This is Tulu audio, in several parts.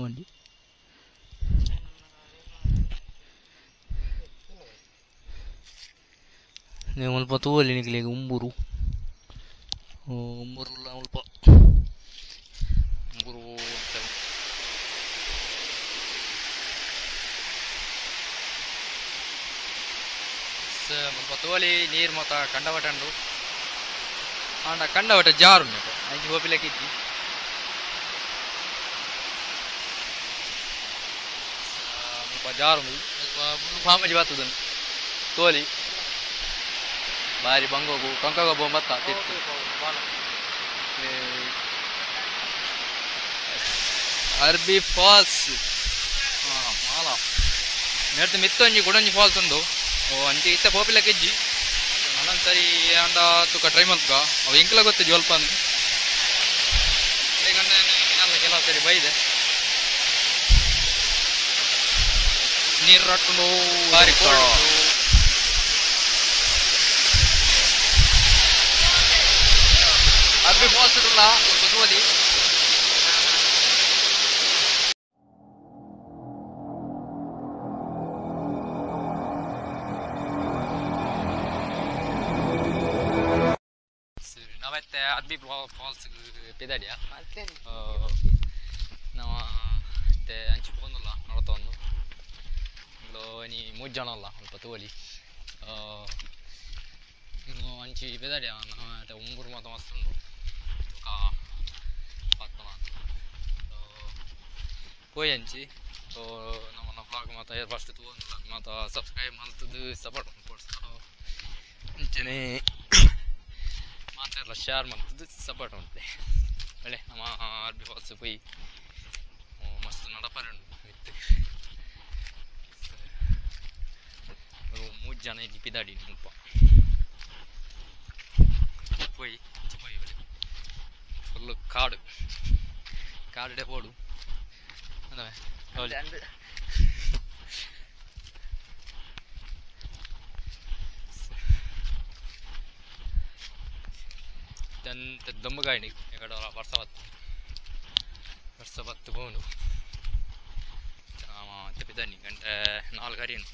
ಒಂಜಿ ಮುಲ್ಪ ತೂವೊಲಿ ನಿಕ್ಲೆಗ್ ಉಂಬುರು ಉಂಬುರುಲ ಮುಲ್ಪ ಉಂಬುರು ಮುಲ್ಪ ತೂವೊಲಿ ನೀರ್ ಮೊತ ಕಂಡವಟ ಉಂಡು ಆಂಡ ಕಂಡವಟ ಜಾರುಂಡು ಅಂಚಿ ಪೋಪಿಲಕ ಇಜ್ಜಿ ಮುಲ್ಪ ಜಾರುಂಡು ಫಾಮಜಿ ಬತ್ತುದುಂಡು ತೋಲಿ ಬಾರಿ ಬಂಗೋಗು ಕಂಕಗ ಬೊಂಬತ್ತ ತಿತ್ತು ಅರ್ಬಿ ಫಾಲ್ಸ್ ಮಾಲ ನೆಡ್ದು ಮಿತ್ತೊಂಜಿ ಕುಡೊಂಜಿ ಫಾಲ್ಸ್ ಉಂಡು ಅಂಚೆ ಇತ್ತೆ ಪೋಪಿಲಕ ಇಜ್ಜಿ ನನೊಂದು ಸರಿ ಆಂಡ ತುಕ ಟ್ರೈ ಮಲ್ಪುಗ ಅವು ಎಂಕಲ ಗೊತ್ತಿಜ್ಜಿ ಅಲ್ಪ ಅಂದ್ ಕೆಲವು ಸರಿ ಬೈದೆ ನೀರು ರಟ್ಟುಂಡು ಬಾರಿ ಕೋಲ್ಡ್ ಅರ್ಬಿ ಫಾಲ್ಸ್ ಉಂಡುಲ್ಲ ಮುಲ್ಪ ತೂವೊಲಿ ಸರಿ ನಾವತ್ತೆ ಅರ್ಬಿ ಫಾಲ್ಸ್ ಪಿದಾಡಿಯ ನವ ಇತ್ತೆ ಅಂಚಿ ಪೋಂದುಲ್ಲ ನಡತೊಂದು ಇನಿ ಮೂಜಿ ಜನ ಉಲ್ಲ ಮುಲ್ಪ ತೂವೊಲಿ ಅಂಚಿ ಪಿದಾಡಿಯ ಉಂಬುರು ಮಾತ ಮಸ್ತ್ ಉಂಡು ಬೊಕ ಪತ್ತನ ಪೋಯಿ ಅಂಚಿ ನಮನ ವ್ಲಾಗ್ ಮಾತ ಫಸ್ಟ್ ತೂವೊಂದುಲ್ಲ ಮಾತ ಸಬ್ಸ್ಕ್ರೈಬ್ ಮಲ್ತುದು ಸಪೋರ್ಟ್ ಮಲ್ಪೊಡು ಅಂಚನೆ ಮಾತೆರ್ಲ ಶೇರ್ ಮಲ್ತುದು ಸಪೋರ್ಟ್ ಮಲ್ಪುಲೆ ಒಳ್ಳೆ ನಮ್ಮ ಅರ್ಬಿ ಫಾಲ್ಸ್ ಪೋಯಿ ಮಸ್ತ್ ನಡಪರೆ ಉಂಡು ಮಿತ್ತ್ ಮೂಜಿ ಜನ ಇನಿ ಪಿದಾಡಿ ಮುಲ್ಪ ಪೋಯಿ ಅಂಚ ಪೋಯಿ ಬಲೆ ಫುಲ್ಲು ಕಾಡು ಕಾಡುಡೆ ಪೋಡು ಅಂದವೆ ದೊಂಬಗಾಯಿನಿ ಎಕಡ ವರ್ಷ ಬತ್ತು ವರ್ಷ ಬತ್ತು ಪೋಂಡು ಪಿದಾನಿ ಗಂಟೆ 4 ಕರಿನು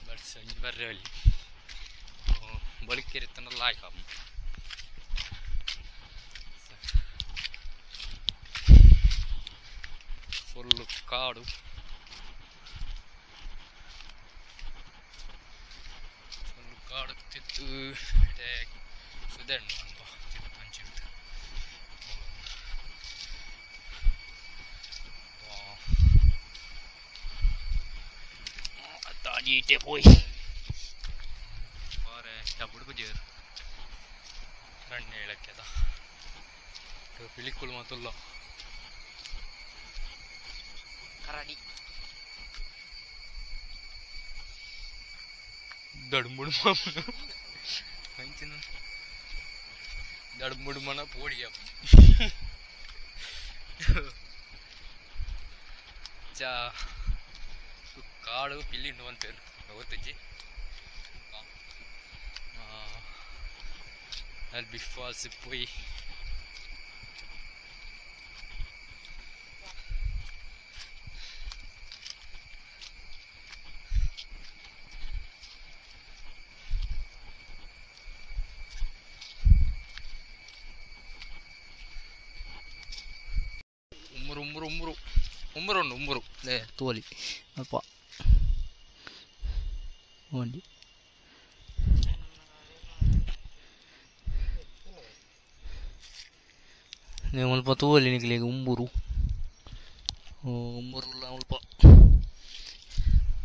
ಬರ್ಸ ಒಂಜಿ ಬರ್ರೆ ಒಲ್ಲಿ ಬೊಳಿಕೆರಿತ್ತಂಡ ಲಾಯ್ಕ್ ಆಪುಂಡು ಫುಲ್ಲು ಕಾಡು ಫುಲ್ಲು ಕಾಡು ತಿತ್ತು ಸುದೆ ಉಂಡು ಅಲ್ಪ ತಿತ್ತು ಅಂಚಿ ಉಂಟು ಅತ್ತಾಜಿ ಪೋಯ್ ಬಾರೆ ಬುಡುಪುಜೇರು ರಣ್ಣೆ ಹೇಳಕ್ಕೆದ ಪಿಲಿಕುಲು ಮಾತುಲ್ಲ ಕರಡಿ ದಡ್ಮುಡು ಅಂಚಿನ ದಡ್ಮುಡು ಮನ ಪೋಡಿಗೆ ಚಾ ಕಾಡು ಪಿಲ್ಲಿ ಉಂಡು ಪನ್ಪೆರ್ ಗೊತ್ತಿಜ್ಜಿ ಅರ್ಬಿ ಫಾಲ್ಸ್ ಪೋಯಿ ಉಮ್ಮರು ಉಮ್ಮರು ಉಮ್ಮರು ಉಮ್ಮರು ಉಂಡು ಉಮ್ಮರು ಲೇ ತೋಲಿ ಅಲ್ಪ ಒಂಜಿ ಮುಲ್ಪ ತೂವೊಲಿ ನಿಕ್ಲೆಗ್ ಉಂಬುರು ಉಂಬುರುಲ ಮುಲ್ಪ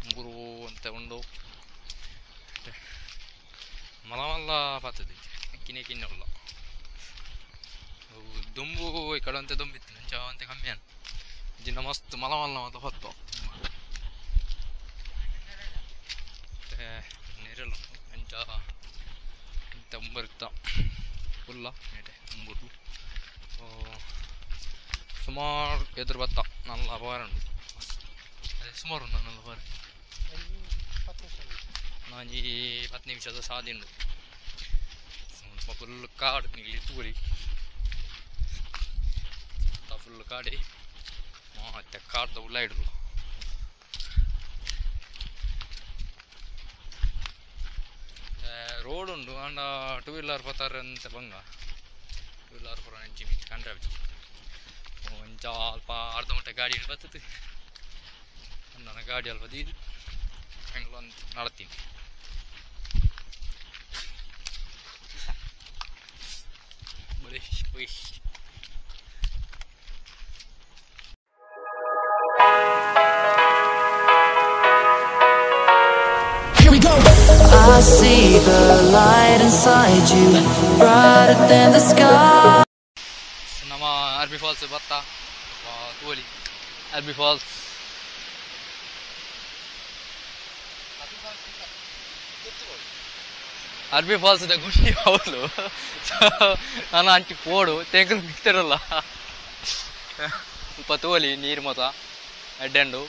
ಉಂಬುರು ಅಂತ ಉಂಡು ಮಲ್ಲ ಮಲ್ಲ ಪತ್ತುದು ಕಿನ್ಯ ಕಿನ್ಯ ಉಲ್ಲ ದುಂಬು ಈ ಕಡೆ ಅಂತೆ ದುಂಬಿತ್ತು ಅಂಚ ಅಂತೆ ಕಮ್ಮಿ ಆಂಡ್ ಜಿನ್ನ ಮಸ್ತ್ ಮಲ್ಲ ಮಲ್ಲ ಮಾತ ಪತ್ತು ಮತ್ತೆ ನೀರೆಲ್ಲ ಉಂಡು ಅಂಚ ಇಂತ ಉಂಬರಿತ್ತ ಫುಲ್ಲ ನೆಟೆ ಉಂಬುರು ಸುಮಾರು ಎದುರು ಬತ್ತ ನಲ್ಲ ಅಪಾರ ಉಂಡು ಅದೇ ಸುಮಾರು ಉಂಡು ನಲ್ಲ ಅಪಾರ ನಾಂಜಿ 10 ನಿಮಿಷದ ಸಾದಿ ಉಂಡು ಸ್ವಲ್ಪ ಫುಲ್ ಕಾಡು ನಿಗ್ಲಿ ತೂರಿ ಫುಲ್ ಕಾಡಿ ಮತ್ತೆ ಕಾಡ್ದ ಉಲ್ಲ ಇಡ್ರು ರೋಡ್ ಉಂಡು ಅಂಡ ಟೂ ವೀಲರ್ ಪತ್ತಾರ ಅಂತ ಬಂಗ ಟೂ ವೀಲರ್ ಪೂರ ಅಂಚಿ ಕಂಡ್ರೆ ಒಂಚ ಅಲ್ಪ ಅರ್ಧ ಮಟ್ಟ ಗಾಡಿ ಬರ್ತದೆ ನನ್ನ ಗಾಡಿ ಅಲ್ಪ ದೀದು ಹೆಂಗ್ಲೊಂದು ನಡ್ತೀನಿ ಬರೀ ಹೋಗಿ. Here we go. I see the light inside you, brighter than the sky. ನಮ್ಮ ಅರ್ಬಿ ಫಾಲ್ಸ್ ಬತ್ತ ತೋಲಿ ಅರ್ಬಿ ಫಾಲ್ಸ್ ಅರ್ಬಿ ಫಾಲ್ಸ್ the ಗುಂಡಿ ಹೌದು. ನಾನು ಅಂಚಿ ಪೋಡು ತೆಂಕಲು ಮಿಕ್ತಿರಲ್ಲ ಸ್ವಲ್ಪ ತೋಲಿ ನೀರು ಮೊತ್ತ ಅಡ್ಡಂಡು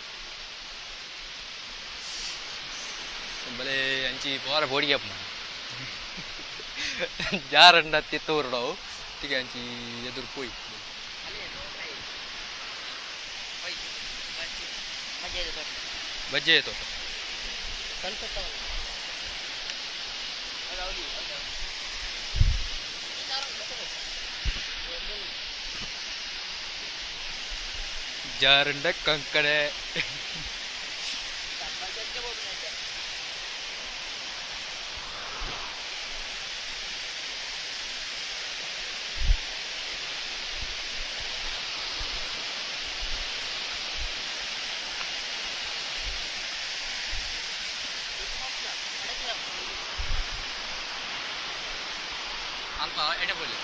ಬಲೆ ಅಂಚಿ ಪೋರ ಬೋಡಿಗೆ ಜಾರಂಡ ತಿತ್ತೂರುಡವು ತಿಗೆ ಅಂಚಿ ಎದುರು ಪೋಯಿ ಬಜ್ಜೆ ತೋಟ ಜಾರಂಡ ಕಂಕಡೆ ಅಲ್ಪ ಎಡೆ ಬೋಲಿ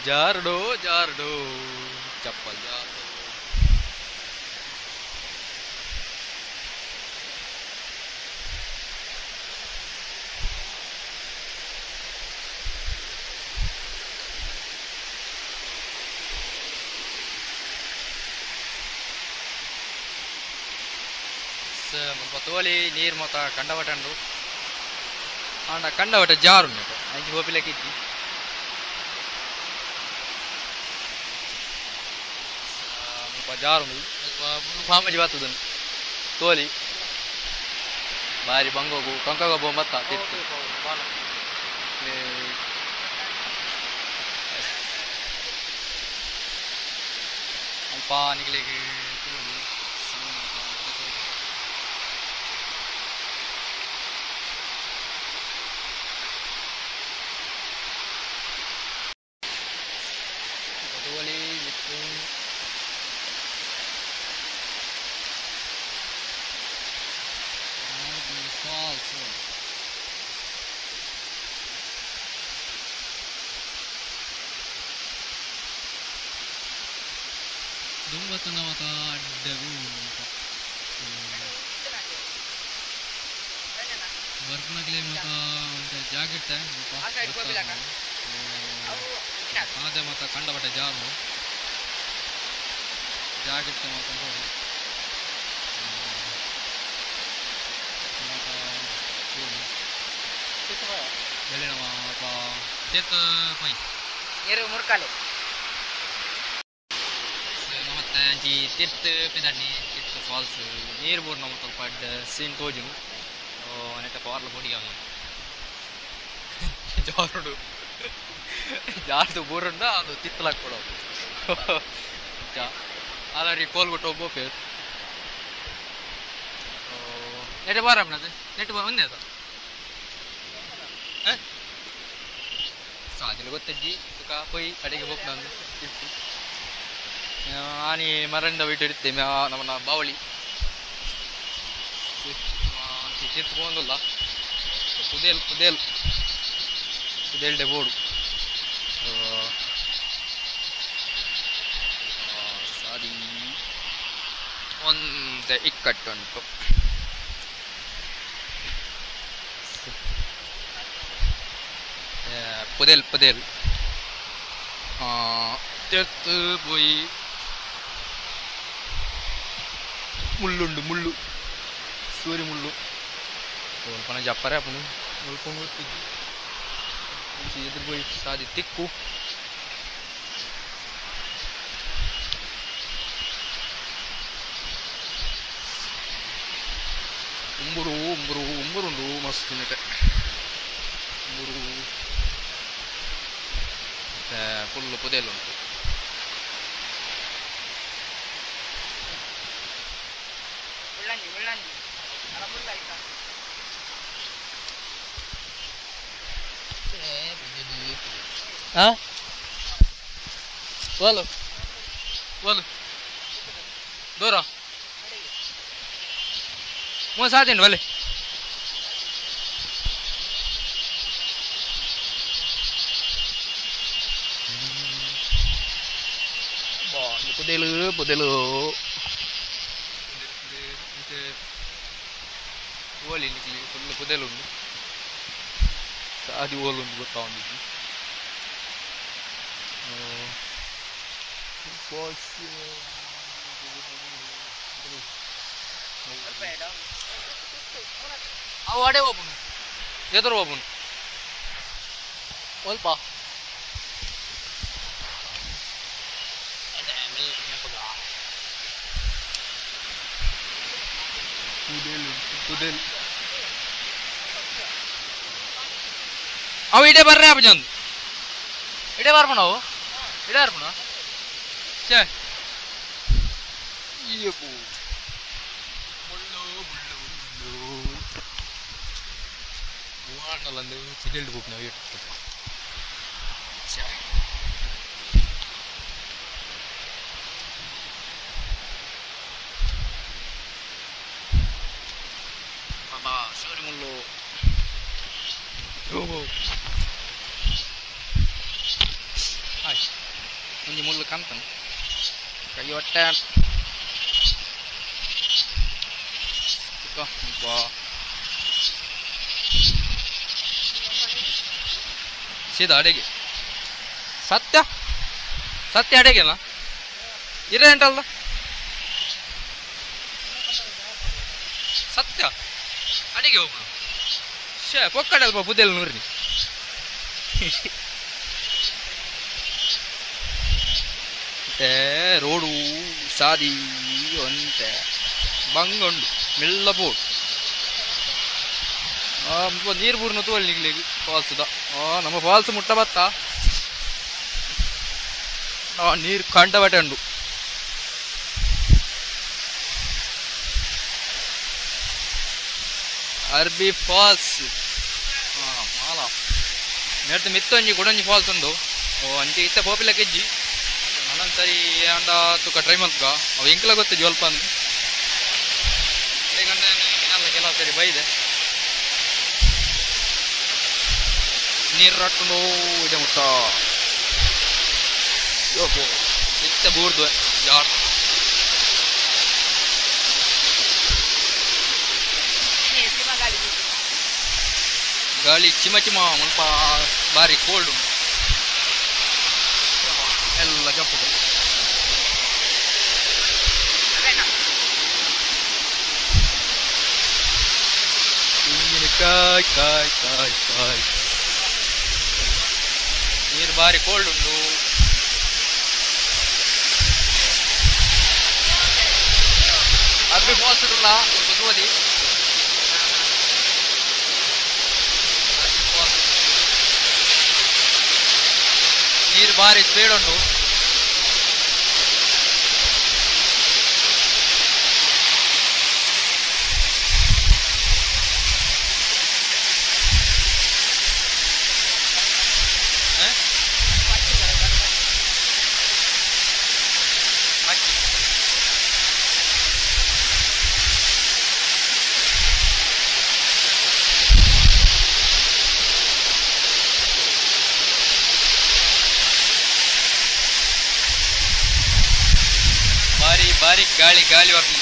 ಜಾರ್ಡು ಜಾರ್ಡು ಚಪ್ಪಲ್ ಜಾರ್ಡು ಮುಲ್ಪ ತೋಲಿ ನೀರು ಮೊತ್ತ ಕಂಡವಟಂಡು ಆಂಡ ಕಂಡವಟ ಜಾರು ಅಂಚಿ ಹೋಪಿಲಕ್ಕಿಜ್ಜಿ ಮುಲ್ಪ ಜಾರು ಫಾಮಜಿ ಬರ್ತದ ತೋಲಿ ಬಾರಿ ಬಂಗೋಗು ಕಂಕಗ ಬೊಂಬತ್ತ ತಿತ್ತು ಅಲ್ಪ ನಿಗಲಿಗೆ ತೋಲಿ ತೋಲಿ ಮಿತ್ತು ಫಾಲ್ಸ್ ದುಂಬತ್ತನ ಮತ ಅಡ್ಡಗು ಬರ್ಪನಕ್ಲೆ ಮತ ಒಂತೆ ಜಾಕೆಟ್ ಅದೇ ಮತ ಕಂಡಬಟ್ಟೆ ಜಾರು ಜಾಕೆಟ್ ಮತ ಮುರ್ಕಾಲೆ ಮತ್ತೆ ಅಂಚಿ ತಿರ್ತ್ ಪಿದಣ್ಣಿ ತಿರ್ತ್ ಫಾಲ್ಸ್ ನೀರು ಬೋರ್ ನಮ್ಮ ಸ್ವಲ್ಪ ಅಡ್ಡ ಸೀನ್ ತೋಜುನು ನೆಟ್ಟ ಪವಾರ್ಲ ಪೊಡಿ ಜಾರುಡು ಜಾರ್ದು ಬೋರುಂಡ ಅದು ತಿತ್ತಲಾಕ್ ಕೊಡೋದು ಅದಾರಿ ಕೋಲ್ಗುಟ್ಟು ಒಬ್ಬ ಪೇರು ನೆಟ್ ಬಾರ ಅದು ನೆಟ್ ಬಾ ಒಂದೇ ಅದು ಸಾದಿಲು ಗೊತ್ತಜ್ಜಿ ತುಕ ಪೊಯ್ ಅಡಿಗೆ ಹೋಗ್ ನಾನು ತಿರ್ತು ಆನಿ ಮರಂದ ಬಿಟ್ಟು ಇಡ್ತೇವೆ ನಮ್ಮನ್ನ ಬಾವಳಿ ತಿರ್ತು ಪೋಂದುಲ್ಲ ಪುದೇಲ್ ಪುದೇಲ್ ಪುದೇಲ್ಡೆ ಬೋಡು ಸಾದಿ ಒಂದೇ ಇಕ್ಕಟ್ಟುಂಟು ಪುದೇಲ್ ಪುದೇಲ್ ತಿರ್ತು ಪೋಯಿ ಮುಳ್ಳುಂಡು ಮುಳ್ಳು ಸೂರಿ ಮುಳ್ಳು ಪನ ಜಪ್ಪರೆ ಅಪ್ಪನು ಮುಳ್ಕೊಂಡು ಎದುರು ಪೋಯಿ ಸಾದಿ ತಿಕ್ಕು ಉಂಬುರು ಉಂಬುರು ಉಂಬುರುಂಡು ಮಸ್ತ್ ತಿನ್ನಟೆ ಉಂಬುರು ಮತ್ತೆ ಫುಲ್ ಪುದೆಲ್ ಉಂಟು ಹಾಂ ಓಲು ಓಲು ದೂರ ಮೋ ಸಾಧ್ಯಂಡು ಬಲೆ ಪುದೆಲು ಪುದೆಲು ಓಲಿ ನಿಕ್ಲಿ ಫುಲ್ ಪುದೆಲು ಉಂಡು ಸಾದಿ ಓಲು ಉಂಡು ಗೊತ್ತಾವಂದಿದ್ದು ಫಾಲ್ಸ್ ಅವು ಅಡೆ ಹೋಗ್ಬನು ಎದುರು ಹೋಗ್ಬನು ಸ್ವಲ್ಪ ಅವು ಇಡೇ ಬರ್ರೆ ಅಪ್ಪಜಂದು ಇಡೇ ಬರ್ಪಣ ಅವು ಇಡೇ ಬರ್ಪಣ ಛೇ ಮುಳ್ಳು ಮುಳ್ಳು ಮುಳ್ಳು ಹೂವಾಣಲ್ಲಂದು ಸಿಡಿಲ್ಡು ಬೋಪು ನಾವು ಇಟ್ಟು ಛೇ ಬಾಬಾ ಸೋರಿ ಮುಳ್ಳು ಹಾಯ್ ಒಂಜಿ ಮುಳ್ಳು ಕಾಣ್ತಾನೆ ಕೈ ಹೊಟ್ಟೆ ಸೀದಾ ಅಡೆಗೆ ಸತ್ಯ ಸತ್ಯ ಅಡೆಗೆಲ್ಲ ಇರೇ ಉಂಟಲ್ಲ ಸತ್ಯ ಅಡಿಗೆ ಹೋಗ್ಬಿಡು ಶೇ ಪೊಕ್ಕಡೆ ಅಲ್ಪ ಬುದ್ದೆಲ್ಲ ನೂರಿನಿ ಮತ್ತೆ ರೋಡು ಸಾದಿ ಒಂತೆ ಬಂಗುಂಡು ಮೆಲ್ಲ ಬೋಡು ನೀರು ಬೂರ್ನ ತೋಲಿ ಫಾಲ್ಸ್ದ ನಮ್ಮ ಫಾಲ್ಸ್ ಮುಟ್ಟ ಬತ್ತ ನೀರು ಕಂಡ ಬಟ್ಟೆ ಉಂಡು ಅರ್ಬಿ ಫಾಲ್ಸ್ ಮಾಲ ನೆಡ್ದು ಮಿತ್ತೊಂಜಿ ಗುಡಂಜಿ ಫಾಲ್ಸ್ ಉಂಡು ಅಂಚೆ ಇತ್ತ ಪೋಪಿಲ ಕೆಜ್ಜಿ ನನ್ನೊಂದು ಸರಿ ಅಂಡ ತುಕ್ಕ ಟ್ರೈ ಮಲ್ಪುಗ ಅವು ಎಂಕಲ ಗೊತ್ತು ಜೋಲ್ಪ ಅಂದು ಕೆಲವು ಸರಿ ಬೈದೆ ನೀರು ರಟ್ಟುಂಡು ಇದೆ ಮುಟ್ಟ ಇತ್ತ ಬೂರ್ದು ಜಾರ್ ಗಾಳಿ ಚಿಮ ಚಿಮ ಮುಲ್ಪ ಬಾರಿ ಕೋಲ್ಡ್ ಉಂಟು ಎಲ್ಲ ಜಪ್ಪು ಕಾಯ್ ಕಾಯ್ ಕಾಯ್ ಕಾಯ್ ನೀರು ಬಾರಿ ಕೋಲ್ಡ್ ಉಂಟು ಅರ್ಬಿ ಫಾಲ್ಸ್ ಉಂಟಲ್ಲ ತೋಲಿ ನೀರು ಬಾರಿ ಸ್ಪೀಡ್ ಉಂಟು ಬಾರಿ ಬಾರಿ ಗಾಳಿ ಗಾಳಿ ಬರ್ಲಿ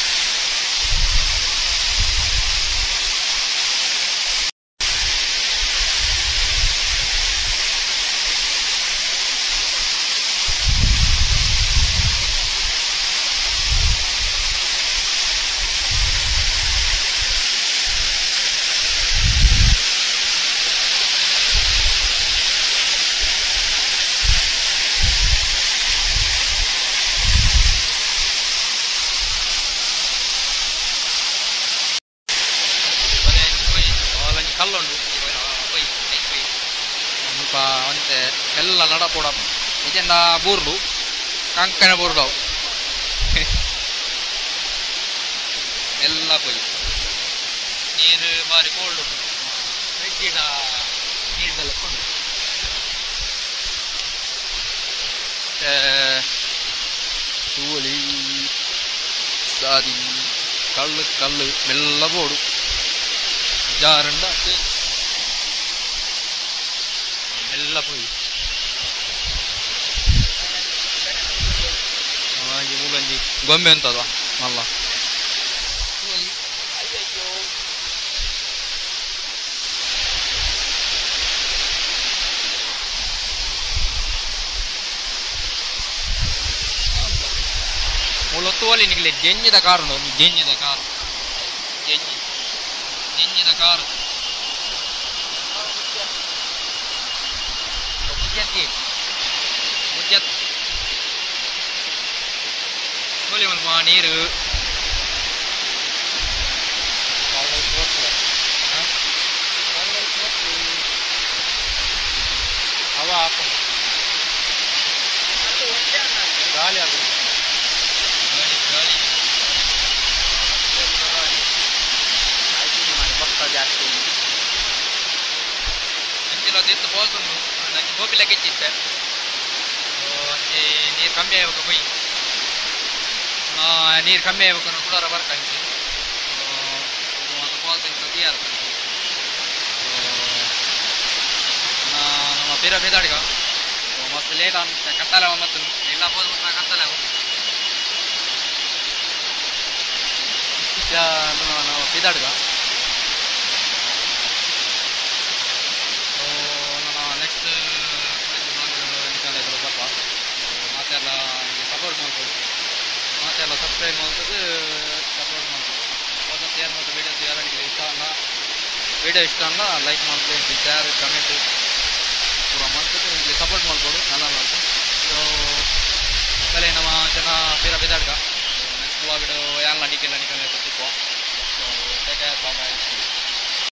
ಅಲ್ಪ ಒಂತೆ ಮೆಲ್ಲ ನಡಪೋಡ ಇಜೆಂಡ ಬೂರ್ಡು ಕಂಕಣ ಬೂರ್ಡವು ಎಲ್ಲ ಪೋಯಿ ನೀರು ಬಾರಿ ಕೋಲ್ಡ್ ಉಂಟು ಫ್ರಿಡ್ಜಿಡ ನೀರ್ದೆಲ್ಲ ಉಂಟು ತೂವಲಿ ಸಾರಿ ಕಲ್ಲು ಕಲ್ಲು ಮೆಲ್ಲ ಬೋಡು ಜಾರಂಡ ಮೆಲ್ಲ ಪೋಯಿ ಮೂಲಂಜಿ ಗೊಂಬೆ ಅಂತದ ಮಲ್ಲ ಮೂಲೊತ್ತುವಲ್ಲಿ ನಿಗಲೆ ಜೆಂಜಿದ ಕಾರು ಉಂಡು ಜೆಂಜಿದ ಕಾರು ಜೆಂಜಿ ಜೆಂಜಿದ ಕಾರು ಮುಜ್ಜತ್ ತೋಲಿ ಮಲ್ಪ ನೀರು ಹವಾ ಹಾಕೊಂಡು ಗಾಳಿ ಆಗುತ್ತೆ ಜಾಸ್ತಿ ಅಂಚಿನ ಎತ್ತು ಫಾಲ್ಸ್ ಉಂಟು ಅಂಚೆ ಗೋಪಿಲ ಕೆಚ್ಚಿತ್ತೆ ಅಂಚೆ ನೀರು ಕಮ್ಮಿ ಆಯ್ಬೇಕು ಪೋಯಿ ನೀರು ಕಮ್ಮಿ ಆಯ್ಬೇಕು ಕುಡೋರ ಬರ್ಕ ಅಂಚೆ ಫಾಲ್ಸ್ ಇಂಚ ತೀಯಾರ ನಮ್ಮ ಪಿರ ಪಿದಾಡಿಗ ಮಸ್ತ್ ಲೇಟ್ ಅಂತ ಕತ್ತಲೆ ಮತ್ತು ಎಲ್ಲ ಪೋದು ಕತ್ತಲೆ ನಾವು ಪಿದಾಡ್ಗ ನೆಕ್ಸ್ಟ್ ಬರ್ಪ ಮಾತೆಲ್ಲ ಸಪೋರ್ಟ್ ಮಾಡ್ಬೋದು ಮಾತೆಲ್ಲ ಸಬ್ಸ್ಕ್ರೈಬ್ ಮಾಡ್ತದೆ ಸಪೋರ್ಟ್ ಮಾಡ್ಬೋದು ಹೊಸ ತಯಾರು ಮತ್ತು ವೀಡಿಯೋ ಯಾರಿಗೆ ಇಷ್ಟ ಅಲ್ಲ ವೀಡಿಯೋ ಇಷ್ಟ ಅಲ್ಲ ಲೈಕ್ ಮಾಡ್ಬೋದು ಶೇರ್ ಕಮೆಂಟ್ ಪೂರ ಮಾಡ್ತದೆ ನಿಮಗೆ ಸಪೋರ್ಟ್ ಮಾಡ್ಬೋದು നല്ല ಮಾಡ್ತು. ಸೊ ಕಲೆ ನಮ್ಮ ಜನ ಪಿರ ಬಿದಾಡ್ಗ ನೆಕ್ಸ್ಟ್ ವ್ಲಾಗ್ ಯಾರಲ್ಲ ನಿಕ್ಕೆಲ್ಲ ನಿಕ್ಕೆಲ್ಲ ಸಿಕ್ಕುವ. So take care, bye.